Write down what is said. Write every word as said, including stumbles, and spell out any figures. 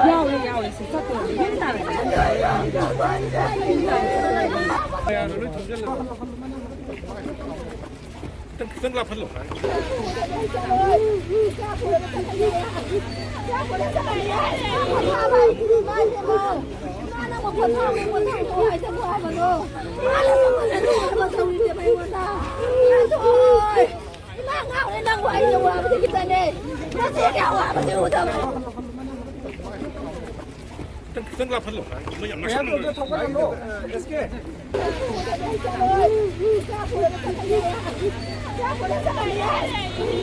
ꯌꯥꯎꯔꯦ, ꯌꯥꯎꯔꯦ, ꯁꯤ ꯆꯠꯇꯣꯏꯅꯦ꯫ ꯌꯦꯡ ꯇꯥꯔꯦ꯫ ꯈꯤꯇꯪ, ꯈꯤꯇꯪ ꯂꯥꯞꯍꯜꯂꯣ꯫ ꯏꯃꯥ ꯉꯥꯎꯔꯦ, ꯅꯪꯕꯨ ꯑꯩꯅ ꯋꯥꯕꯗꯤ ꯈꯤꯇꯪꯅꯦ꯫ ꯅꯆꯦ ꯀꯌꯥ ꯋꯥꯕꯗꯤ ꯎꯗꯕ꯫ ꯈꯤꯇꯪ, ꯈꯤꯇꯪ ꯂꯥꯞꯍꯜꯂꯣ꯫ ꯃꯣꯏ ꯌꯥꯝ ꯅꯛꯁꯟꯕ꯫